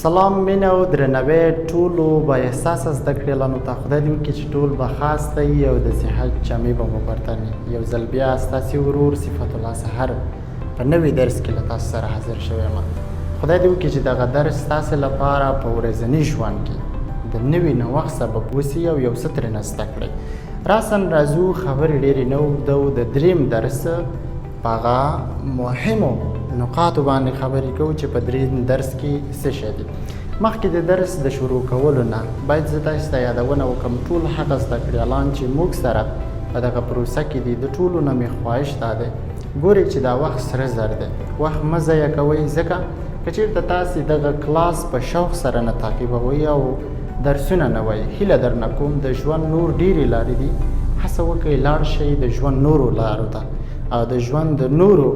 سلام مینه او درناوی ټولو با احساسه زده کړیالانو ته. خدای دې وکړي چې ټول به ښاسته وي او د صحت جامې به مو پر تن وي. یو ځل بیا ستاسې ورور صفت الله سحر په نوي درس کې له تاسو سره حاضر شوی یم. خدای دې وکړي چې دغه درس ستاسې لپاره په ورځني ژوند کې د نوي نوښت سبب وسي او یو څه ترېنه زده کړئ. راساً راځو، خبرې ډېرې نه اوږدوو، د دریم درس په هغه مهمو نقاطو باندې خبرې کوو چې په دریم درس کې څه شی دي. مخکې د درس د شروع کولو نه باید زه تاسو ته یادونه وکړم، ټول هغه زده کړیالان چې موږ سره په دغه پروسه کې دي، د ټولو نه مې خواهش دا دی، ګورئ چې دا وخت سره زر دی، وخت مه ضایع کوئ، ځکه که چېرته تاسې دغه کلاس په شوق سره نه تعقیبوئ او درسونه نه وایئ، هیله درنه کوم، د ژوند نور ډېرې لارې دي، هڅه وکړئ لاړ شئ د ژوند نورو لارو ته او د ژوند د نورو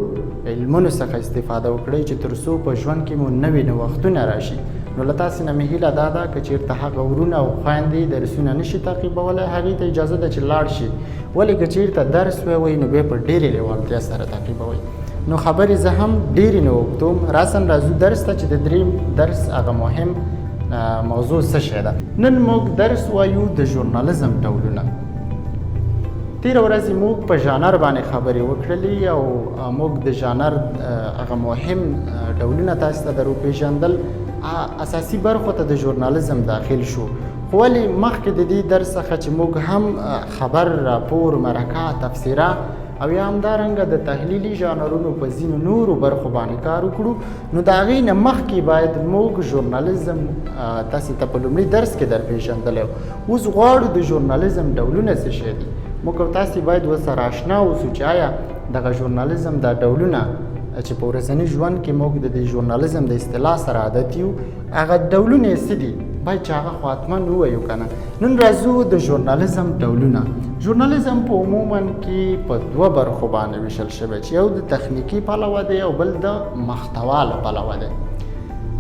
علمونو څخه استفاده وکړئ چې تر څو په ژوند کې مو نوي نوښتونه راشي. نو له تاسې نه مې هیله دا ده که چېرته هغه ورونه او خویندې درسونه نشي تعقیبولی، هغوی ته اجازه ده چې لاړ شي، ولې که چېرته درس ووایي نو بیا په ډېرې لیوالتیا سره تعقیبوي. نو خبرې زه هم ډېرې نه اوږدوم، راساً راځو درس ته چې د دریم درس هغه مهم موضوع څه شی ده. نن موږ درس وایو د ژورنالیزم ډولونه. تېره ورځ موږ په ژانر باندې خبرې وکړلې او موږ د ژانر هغه مهم ډولونه تاسو ته در وپېژندل، اساسي برخو ته د ژورنالیزم داخل شو. خو ولې مخکې د دې درس څخه چې موږ هم خبر، راپور، مرکه، تفسیره او یا همدارنګه د تحلیلي ژانرونو په ځینو نورو برخو باندې کار وکړو، نو د هغې نه مخکې باید موږ ژورنالیزم تاسې ته په لومړي درس کې در پېژندلی. اوس غواړو د ژورنالیزم ډولونه څه شی دي، موږ او تاسې باید ورسره آشنا اوسو چې آیا دغه ژورنالیزم دا ډولونه چې په ورځني ژوند کې موږ د دې ژورنالیزم د اصطلاح سره عادت یو، هغه ډولونه یې څه دي، باید چې هغه خو حتما ووایو که نه. نن راځو د ژورنالیزم ډولونه. ژورنالیزم په عموما کې په دوه برخو باندې ویشل شوی چې یو د تخنیکي پلوه دی او بل د محتوا له پلوه دی.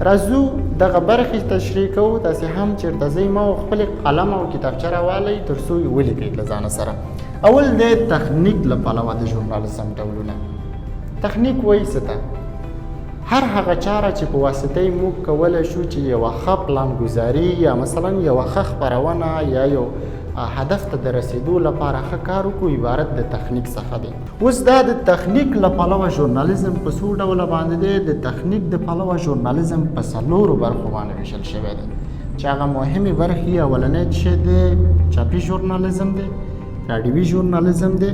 راځو دغه برخې تشریح کوو. تاسې هم چېرته ځئ ما او خپلې قلم او کتابچه راوالی تر څو یې ولیکئ له ځانه سره. اول دی تخنیک له پلوه د ژورنالیزم ډولونه. تخنیک وایي څه ته؟ هر هغه چاره چې په واسطه یې موږ کولی شو چې یوه ښه پلان ګذاري یا مثلا یوه ښه خپرونه یا یو هدف ته د رسېدو لپاره ښه کار وکړو، عبارت د تخنیک څخه دی. اوس دا د تخنیک له پلوه ژورنالیزم په څو ډوله باندې دی؟ د تخنیک د پلوه ژورنالیزم په څلورو برخو باندې ویشل شوی دی چې هغه مهمې برخې اولنی چې دی چاپي ژورنالیزم دی، راډیوي ژورنالیزم دی،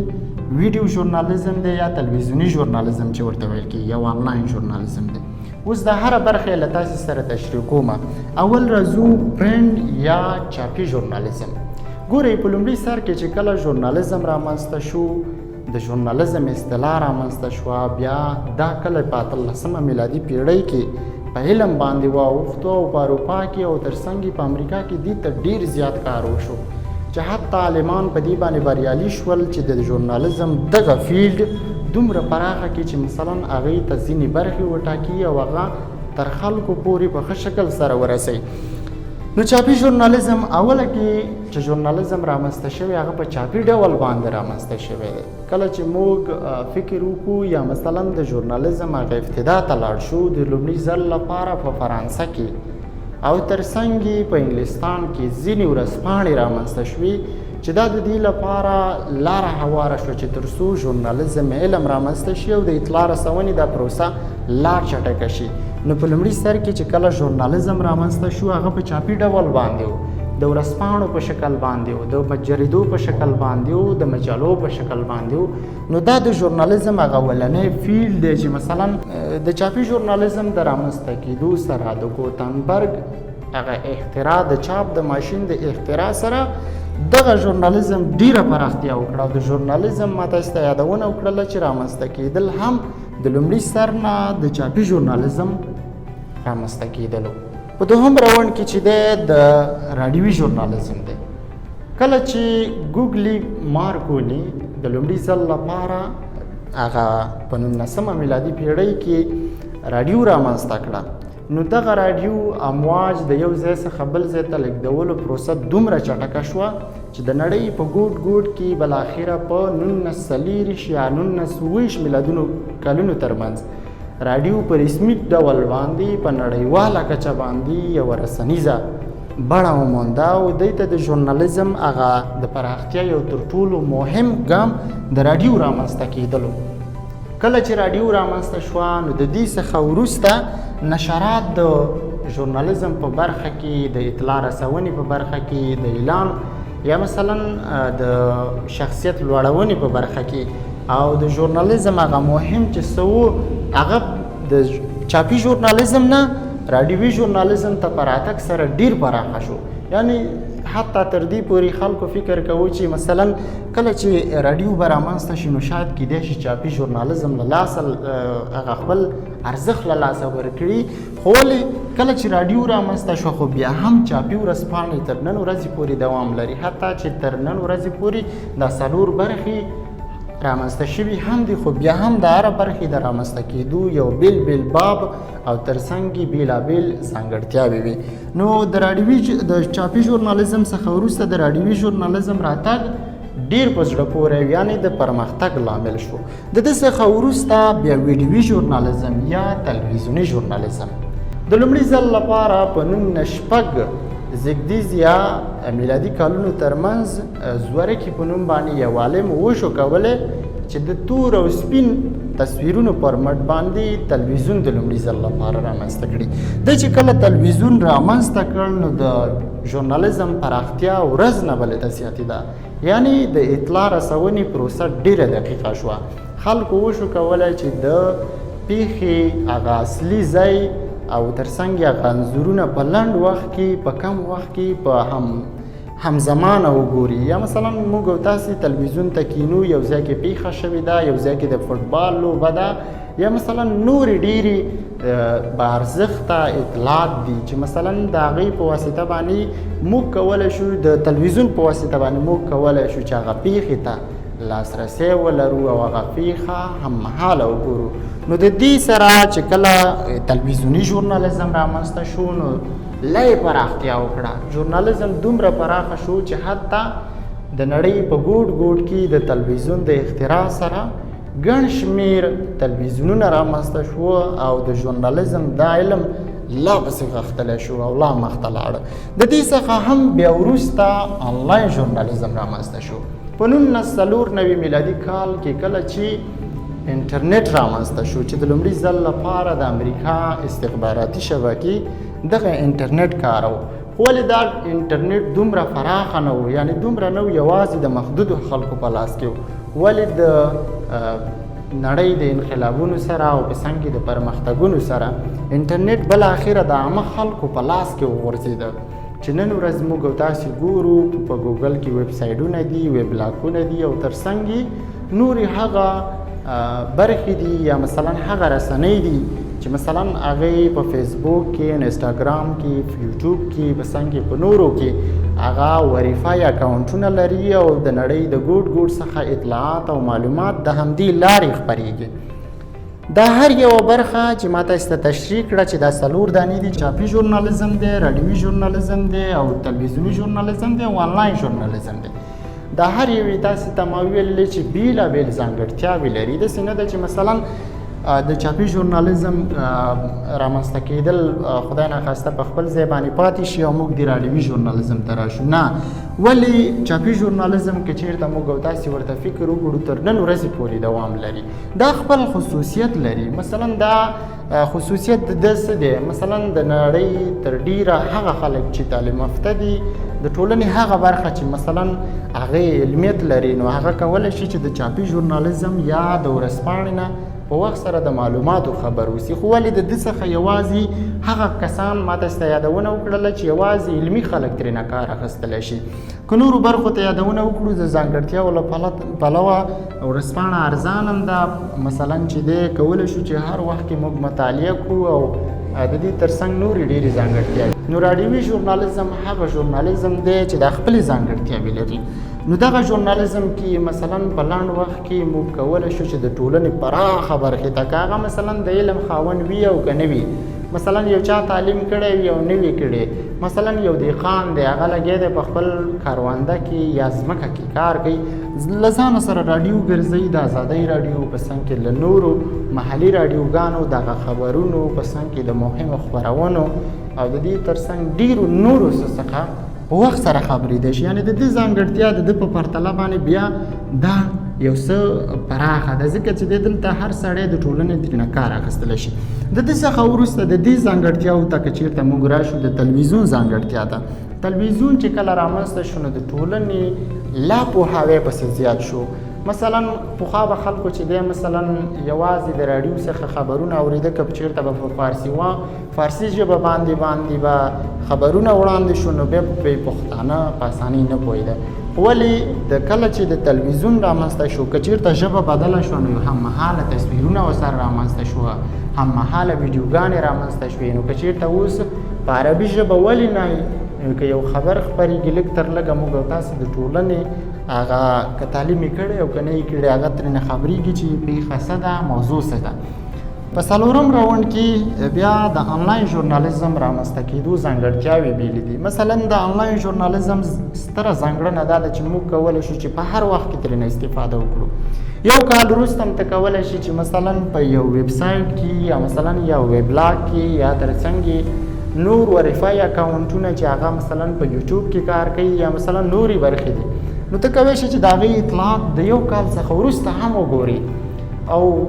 ویډیو ژورنالیزم دی یا تلویزیوني ژورنالیزم چې ورته ویل کېږي، او آنلاین ژورنالیزم دی. اوس د هره برخه له تاسې سره تشریح کوم. اول راځو پرنټ یا چاپي ژورنالیزم. ګورئ، په لومړي سر کې چې کله ژورنالیزم رامنځته شو، د ژورنالیزم اصطلاح رامنځته شوه، بیا دا کله په 18مه میلادي پیړۍ کې په علم باندې واوښتو او په اروپا کې او ترڅنګ په امریکا کې دې ته ډیر زیات کار وشو چې حتی عالمان په دې باندې بریالي شول چې د ژورنالیزم دغه فیلډ دومره پراخه کړي چې مثلا هغې ته ځینې برخې وټاکي او هغه تر خلکو پورې په ښه شکل سره ورسوي. نو چاپي ژورنالیزم اوله کې چې ژورنالیزم رامنځته شوی، هغه په چاپي ډول باندې رامنځته شوی دی. کله چې موږ فکر وکړو یا مثلا د ژورنالیزم هغه ابتدا ته لاړ شو، د لومړي ځل لپاره په فرانسه کې او ترڅنګ یې په انګلستان کې ځینې ورځپاڼې رامنځته شوې چې دا د دې لپاره لاره هواره شوه چې تر څو ژورنالیزم علم رامنځته شي او د اطلاع رسونې دا پروسه لا چټکه شي. نو په لومړي سر کې چې کله ژورنالیزم رامنځته شو، هغه په چاپي ډول باندې و، د ورځپاڼو په شکل باندې و، د جریدو په شکل باندې و، د مجلو په شکل باندې و. نو دا د ژورنالیزم هغه اولنی فیلډ دی چې مثلا د چاپي ژورنالیزم د رامنځته کېدو سره د ګوتنبرګ هغه اختراع، د چاپ د ماشین د اختراع سره دغه ژورنالیزم ډیره پراختیا وکړه. او د ژورنالیزم ما تاسو ته یادونه وکړله چې رامنځته کېدل هم د لومړي سر نه د چاپي ژورنالیزم رامنځته کېدلو. په دوهم راونډ کې چې دی د راډیوي ژورنالیزم دی. کله چې ګوګلی مارکونی د لومړي ځل لپاره هغه په 19مه میلادي پیړۍ کې راډیو رامنځته کړه، نو دغه راډیو امواج د یو ځای څخه بل ځای ته لېږدولو پروسه دومره چټکه شوه چې د نړۍ په ګوټ ګوټ کې بالاخره په 1924 یا 1927 میلادونو کلونو ترمنځ راډیو په رسمي ډول باندې په نړیواله کچه باندې یوه رسنیزه بڼه ومونده او دوی ته د ژورنالیزم هغه د پراختیا یو تر ټولو مهم ګام د راډیو رامنځته کېدلو. کله چې راډیو رامنځته شوه نو د دې څخه وروسته نشرات د ژورنالیزم په برخه کې، د اطلاع رسونې په برخه کې، د اعلان یا مثلا د شخصیت لوړونې په برخه کې او د ژورنالیزم هغه مهم چې څه وو هغه د چاپي ژورنالیزم نه راډیوي ژورنالیزم ته په راتګ سره ډیر پراخه شو. یعنی حتی تر دې پورې خلکو فکر کوو چې مثلا کله چې راډیو به رامنځته شي نو شاید کیدای شي چاپي ژورنالیزم له لاسه هغه خپل ارزښت له لاسه ورکړي، خو ولې کله چې راډیو رامنځته شوه خو بیا هم چاپي ورځپاڼې تر نن ورځې پورې دوام لري، حتی چې تر نن ورځې پورې دا څلور برخې رامنځته شوي هم دي، خو بیا هم د هره برخې د رامنځته کېدو یو بېل بېل باب او ترڅنګ یې بېلابېل ځانګړتیاوې وي. نو د راډیوي د چاپي ژورنالیزم څخه وروسته د راډیوي ژورنالیزم راتګ ډیر په زړه پورې، یعنی د پرمختګ لامل شو. د ده څخه وروسته بیا ویډیوي ژورنالیزم یا تلویزیوني ژورنالیزم د لومړي ځل لپاره په 1906 زیږدیز یا میلادي کالونو ترمنځ زورکي په نوم باندې یو عالم وشو کولی چې د تور او سپین تصویرونو پر مټ باندې تلویزیون د لومړي ځل لپاره رامنځته کړي. د چې کله تلویزیون رامنځته کړ نو د ژورنالیزم پراختیا ورځ نه بلې ته زیاتېده، یعنی د اطلاع رسونې پروسه ډېره دقیقه شوه. خلکو وشو کولی چې د پیښې هغه اصلي ځای او ترڅنګ یې هغه انځورونه په لنډ وخت کې، په کم وخت کې، په همزمانه وګوري. یا مثلا موږ او تاسې تلویزیون ته کینو، یو ځای کې پیښه شوې ده، یو ځای کې د فوټبال لوبه ده، یا مثلا نورې ډېرې با ارزښته اطلاعات دي چې مثلا د هغې په واسطه باندې موږ کولی شو، د تلویزیون په واسطه باندې موږ کولی شو چې هغه پیښې ته لاسرسی ولرو او هغه پیښه هممهاله وګورو. نو د دې سره چې کله تلویزیوني ژورنالیزم رامنځته شو نو لا یې پراختیا وکړه. ژورنالیزم دومره پراخه شو چې حتی د نړۍ په ګوټ ګوټ کې د تلویزیون د اختراع سره ګڼ شمېر تلویزیونونه رامنځته شو او د ژورنالیزم دا علم لا پسې غښتلی شو او لا مخته لاړ. د دې څخه هم بیا وروسته آنلاین ژورنالیزم رامنځته شو. په 1994 میلادي کال کې کله چې انټرنیټ رامنځته شو چې د لومړي ځل لپاره د امریکا استخباراتي شبکې دغه انټرنیټ کارو، خو ولې دا انټرنیټ دومره پراخه نه و، یعنی دومره نه و، یوازې د محدودو خلکو په لاس کې و. ولې د نړۍ د انقلابونو سره او په څنګ کې د پرمختګونو سره انټرنیټ بالاخره د عامه خلکو په لاس کې وغورځېده چې نن ورځ موږ او تاسې ګورو په ګوګل کې ویب سایټونه دي، ویبلاکونه دي او ترڅنګ یې نورې هغه برخې دي یا مثلا هغه رسنۍ دي چې مثلا هغې په فیسبوک کې، انسټاګرام کې، یوټیوب کې، په څنګ کې په نورو کې هغه وریفای اکاونټونه لري او د نړۍ د ګوټ ګوټ څخه اطلاعات او معلومات د همدې لارې خپرېږي. دا هر یوه برخه چې ما تاسو ته تشریح کړه چې دا څلور دانې دي، چاپي ژورنالیزم دی، راډیوي ژورنالیزم دی او تلویزیوني ژورنالیزم دی او آنلاین ژورنالیزم دی. دا هر یوې تاسې ته ما وویل چې بېلابېل ځانګړتیاوې لري. داسې نه ده چې مثلا د چاپي ژورنالیزم رامنځته کېدل خدای ناخواسته په خپل ځای باندې پاتې شي او موږ د راډیوي ژورنالیزم ته راشو، نه. ولې چاپي ژورنالیزم که چېرته موږ او تاسې ورته فکر وکړو تر نن ورځې پورې دوام لري، دا خپل خصوصیت لري. مثلا دا خصوصیت د ده څه دی؟ مثلا د نړۍ تر ډېره هغه خلک چې تعلیم یافته دي، د ټولنې هغه برخه چې مثلا هغې علمیت لري، نو هغه کولی شي چې د چاپي ژورنالیزم یا د ورځپاڼې نه په وخت سره د معلوماتو خبر اوسي. خو ولې د ده څخه یوازې هغه کسان، ما تاسې ته یادونه وکړله چې یوازې علمي خلک ترېنه کار اخیستلی شي. که نورو برخو ته یادونه وکړو د ځانګړتیاوو له پلوه ورځپاڼه ارزان هم ده، مثلا چې دی کولی شو چې هر وخت کې موږ مطالعه کړو او د دې ترڅنګ نورې ډېرې ځانګړتیاوې. نو راډیوي ژورنالیزم هغه ژورنالیزم دی چې دا خپلې ځانګړتیاوې لري. نو دغه ژورنالیزم کې مثلا په لنډ وخت کې موږ کولی شو چې د ټولنې پراخه برخې ته، که هغه مثلا د علم خاوند وي او که نه وي، مثلا یو چا تعلیم کړی وي او نه وي کړی، مثلا یو دهقان دی، هغه لګیا دی په خپل کرونده کې یا ځمکه کې کار کوي، له ځانه سره راډیو ګرځوي، د ازادۍ راډیو په څنګ کې له نورو محلي راډیوګانو دغه خبرونو په څنګ کې د مهمو خپرونو او د دې ترڅنګ ډېرو نورو څه څخه په وخت سره خبرېدی شي. یعنې د دې ځانګړتیا د ده په پرتله باندې بیا دا یو څه پراخه ده، ځکه چې دی دلته هر سړی د ټولنې ترېنه کار اخیستلی شي. د دې څخه وروسته د دې ځانګړتیاوو ته که چېرته موږ راشو، د تلویزیون ځانګړتیا ده. تلویزیون چې کله رامنځته شو نو د ټولنې لا پوهاوی پسې زیات شو. مثلا پخوا به خلکو چې دی مثلا یوازې د راډیو څخه خبرونه اورېده، که چېرته به په فارسي وه فارسي ژبه باندې به خبرونه وړاندې شو نو بیا پرې پښتانه په اسانۍ نه پوهېده. ولې د کله چې د تلویزیون رامنځته شو، که چېرته ژبه بدله شوه نو هممهاله تصویرونه ورسره رامنځته شوه، هممهاله ویډیوګانې رامنځته شوې. نو که چېرته اوس په عربي ژبه ولې نه که یو خبر خپرېږي، لږ تر لږه موږ او تاسې د ټولنې هغه که تعلیم یې کړی او که نه یې کړی هغه ترېنه خبرېږي چې پېښه څه ده، موضوع څه ده. په څلورم راونډ کې بیا د آنلاین ژورنالیزم رامنځته کېدو ځانګړتیاوې بېلې دي. مثلا د آنلاین ژورنالیزم ستره ځانګړنه دا ده چې موږ کولی شو چې په هر وخت کې ترېنه استفاده وکړو. یو کال وروسته هم ته کولی شي چې مثلا په یو ویب سایټ کې یا مثلا یو ویبلاګ کې یا ترڅنګ نور وریفای اکاونټونه چې هغه مثلا په یوټیوب کې کار کوي یا مثلا نورې برخې دي، نو ته کولی شي چې د هغې اطلاعات د یو کال څخه وروسته هم وګورې، او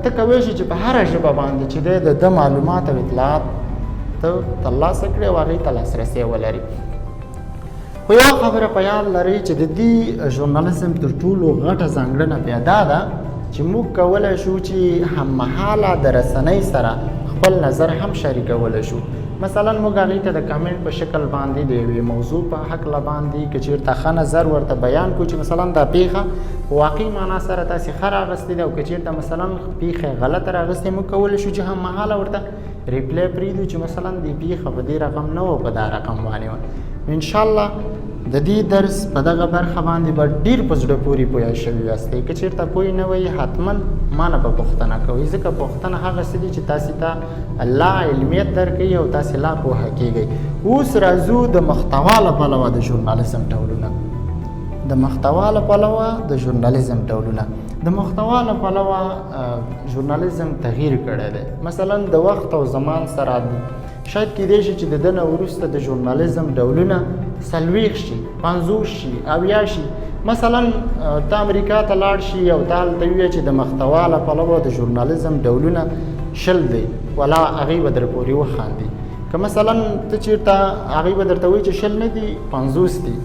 ته کولی شي چې په هره ژبه باندې چې دی د ده معلومات او اطلاعات ته ترلاسه کړې او هغې ته لاسرسی ولري. خو یوه خبره په یاد لرئ چې د دې ژورنالیزم تر ټولو غټه ځانګړنه بیا دا ده چې موږ کولی شو چې هممهاله د رسنۍ سره خپل نظر هم شریکولی شو. مثلا موږ هغې ته د کمنټ په شکل باندې د یوې موضوع په هکله باندې که چېرته ښه نظر ورته بیان کړو چې مثلا دا پېښه په واقعي معنا سره تاسې ښه راغستې ده، او که چېرته مثلا پېښه غلطه راغستې، موږ کولی شو چې هممهاله ورته ریپلی پرېږدو چې مثلا دې پېښه په دې رقم نه وه، په دا رقم باندې وه. انشاءالله د دې درس په دغه برخه باندې به ډېر په زړه پورې پوه شوي یاستئ. که چېرته پوه نه وئ حتما ما نه به پوښتنه کوئ، ځکه پوښتنه هغه څه دي چې تاسې ته لا علمیت درکوي او تاسې لا پوهه کېږئ. اوس راځو د محتوا له پلوه د ژورنالیزم ډولونه. د محتوا له پلوه د ژورنالیزم ډولونه. د محتوا له پلوه ژورنالیزم تغییر کړی دی. مثلا د وخت او زمان سره شاید کېدای شي چې د ده نه وروسته د ژورنالیزم ډولونه 40 شي، 50 شي، 70 شي. مثلا ته امریکا ته لاړ شي او ته هلته ووایې چې د محتوا له پلوه د ژورنالیزم ډولونه 20 دی، ولا هغوی به در پورې وخاندي. که مثلا ته چېرته هغوی به درته وایي چې 20 نه دي، 50 دي.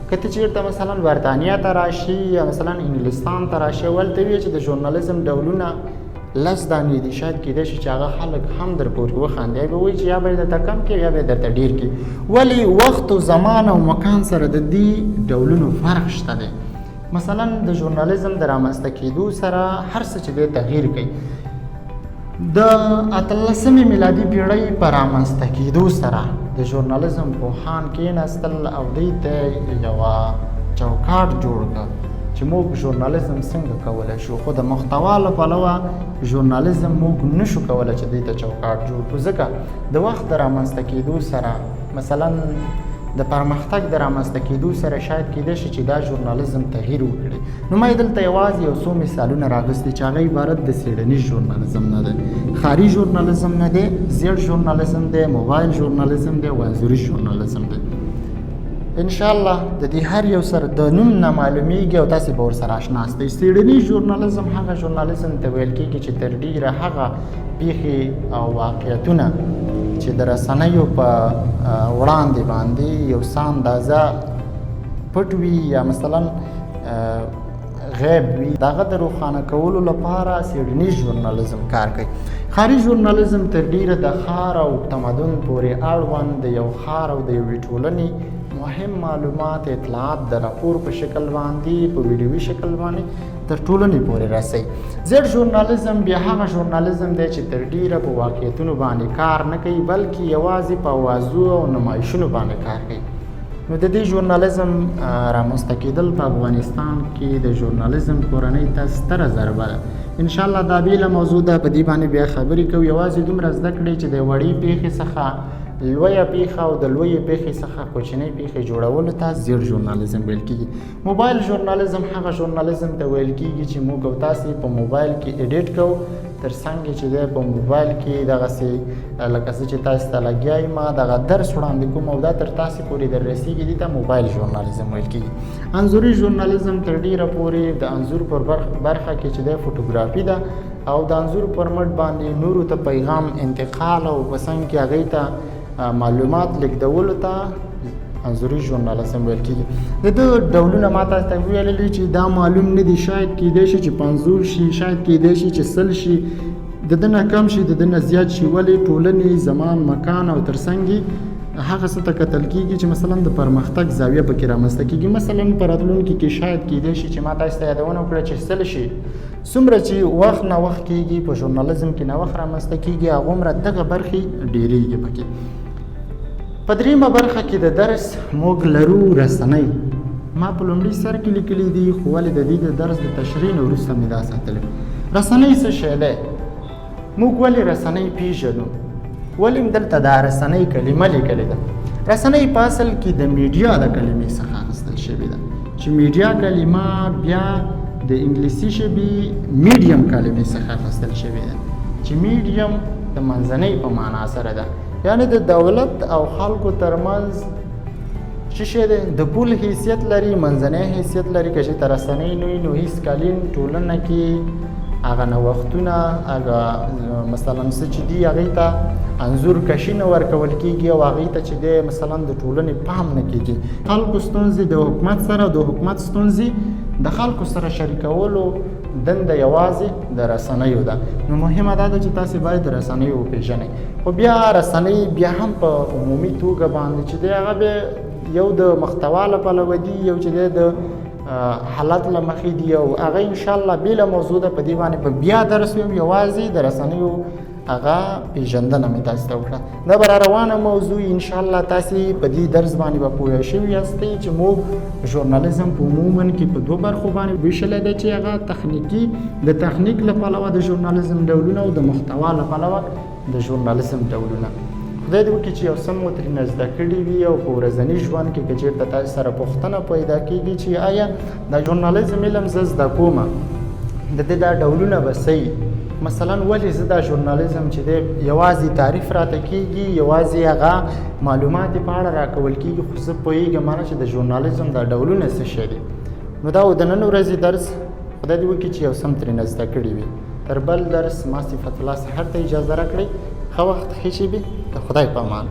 که ته چېرته مثلا برتانیا ته راشي یا مثلا انګلستان ته راشي او هلته ووایې چې د ژورنالیزم ډولونه 10 دانې دي، شاید کېدای شي چې هغه خلک هم در پورې وخاندي، یا به وایي چې یا به یې درته کم کړي یا به یې درته ډېر کړي. ولې وخت او زمان او مکان سره د دې ډولونو فرق شته دی. مثلا د ژورنالیزم د رامنځته کېدو سره هر څه چې دی تغییر کوي. د 18مې میلادي پیړۍ په رامنځته کېدو سره د ژورنالیزم پوهان کېناستل او دوی ته یوه چوکاټ جوړ کړ چې موږ ژورنالیزم څنګه کولی شو. خو د محتوا له پلوه ژورنالیزم موږ نشو کولی چې دوی ته چوکاټ جوړ کړو، ځکه د وخت د رامنځته کېدو سره مثلا د پرمختګ د رامنځته کېدو سره شاید کېدای شي چې دا ژورنالیزم تغییر وکړي. نو ما یې دلته یوازې یو څو مثالونه راغستي چې هغه عبارت د څېړنیز ژورنالیزم نه دی، ښاري ژورنالیزم نه دی، زیړ ژورنالیزم دی، موبایل ژورنالیزم دی او انځوري ژورنالیزم دی. انشاءالله د دې هر یو سره د نوم نه معلومیږي او تاسې به ورسره آشنا یاستئ. څېړنیز ژورنالیزم هغه ژورنالیزم ته ویل کېږي چې تر ډېره هغه پیښې او واقعیتونه چې د رسنیو په وړاندې باندې یو څه اندازه پټ وي یا مثلا غیب وي، دغه د روښانه کولو لپاره څېړنیز ژورنالیزم کار کوي. ښاري ژورنالیزم تر ډېره د ښار او تمدن پورې اړوند د یو ښار او د یوې ټولنې مهم معلومات، اطلاعات د راپور په شکل باندې، په ویډیوي شکل باندې تر ټولنې پورې رسوي. زیړ ژورنالیزم بیا هغه ژورنالیزم دی چې تر ډېره په واقعیتونو باندې کار نه کوي، بلکې یوازې په اوازو او نمایشونو باندې کار کوي. نو د دې ژورنالیزم رامنځته کېدل په افغانستان کې د ژورنالیزم کورنۍ ته ستره ضربه ده. ان شاء الله دا بیله موضوع ده، په دې باندې بیا خبرې کوو. یوازې دومره زده کړئ چې د وړې پیښې څخه لویه پیښه او د لویې پیښې څخه کوچنۍ پیښې جوړولو ته زیړ ژورنالیزم ویل کیږي. موبایل ژورنالیزم هغه ژورنالیزم ته ویل کیږي چې موږ او تاسې په موبایل کې ایډیټ کوو، تر څنګ چې دی په موبایل کې دغسې لکه زه چې تاسې ته لګیا یم دغه درس وړاندې کوم او دا تر تاسې پورې در رسېږي، دې ته موبایل ژورنالیزم ویل کیږي. انځوري ژورنالیزم تر ډېره پورې د انځور پر برخه کې چې دی فوټوګرافي ده او د انځور پر مټ باندې نورو ته پیغام انتقال او په څنګ کې هغې ته معلومات لیږدولو ته انځوري ژورنالیزم ویل کیږي. د ده ډولونه ما تاسو ته ویلي چې دا معلوم نه دي، شاید کیدای شي چې 50 شي، شاید کیدای شي چې 100 شي، د ده نه کم شي، د ده نه زیات شي. ولې ټولنې، زمان، مکان او تر څنګ هغه څه ته کتل کیږي چې مثلا د پرمختګ زاویه پکې رامنځته کیږي. مثلا په راتلونکي کې شاید کیدای شي چې ما تاسو ته یادونه وکړه چې 100 شي. څومره چې وخت نوښت کیږي په ژورنالیزم کې نوښت رامنځته کیږي، هغومره دغه برخې ډیریږي پکې. په دریمه برخه کې د درس موږ لرو رسنۍ. ما په لومړي سر کې لیکلي دي، خو ولې د دې د درس د تشریح نه وروسته مې دا ساتلی. رسنۍ څه شی دی؟ موږ ولې رسنۍ پیژنو؟ ولې هم دلته دا رسنۍ کلمه لیکلې ده؟ رسنۍ په اصل کې د میډیا د کلمې څخه اخیستل شوې ده، چې میډیا کلمه بیا د انګلیسي ژبې میډیم کلمې څخه اخیستل شوې ده، چې میډیم د منځنۍ په معنا سره ده، یعنی د دولت او خلکو ترمنځ څه شی دی، د پول حیثیت لري، منځنی حیثیت لري. که چېرته رسنۍ نه وي نو هیڅ کلین ټولنه کې هغه نوښتونه، هغه مثلا څه چې دي هغې ته انځور کشي نه ورکول کېږي او هغې ته چې دی مثلا د ټولنې پام نه کېږي. خلکو ستونزې د حکومت سره، د حکومت ستونزې د خلکو سره شریکولو دنده یوازې د رسنیو ده. نو مهمه دا ده چې تاسې باید رسنۍ وپېژنئ. خو بیا رسنۍ بیا هم په عمومي توګه باندې چې دی هغه بیا یو د محتوا له پلوه دي، یو چې دی د حالت له مخې دي، او هغه انشاءالله بېله موضوع ده، په دې باندې به بیا درس ویم. یوازې د رسنیو هغه پېژندنه مې تاسې ته وکړه. دا به را روانه موضوع انشاءالله تاسې په دې درس باندې به پوه شوي یاستئ چې موږ ژورنالیزم په عموماً کې په دوه برخو باندې ویشلی دی، چې هغه تخنیکي، د تخنیک له پلوه د ژورنالیزم ډولونه او د محتوا له پلوه د ژورنالیزم ډولونه. خدای دې وکړي چې یو څه مو ترېنه زده کړي وي او په ورځني ژوند کې که چېرته تاسې سره پوښتنه پیدا کېږي چې آیا د ژورنالیزم علم زه زده کومه، د دې دا ډولونه به څه وي؟ مثلا ولې زه دا ژورنالیزم چې دی یوازې تعریف راته کېږي، یوازې هغه معلومات یې په اړه راکول کېږي، خو زه پوهېږم نه چې د ژورنالیزم دا ډولونه څه شی دي. نو دا و د نن ورځې درس. خدای دې وکړي چې یو څه مو ترېنه زده کړي وي. تر بل درس ما صفت الله سحر ته اجازه راکړئ. ښه وخت، ښې شېبې، د خدای په امان.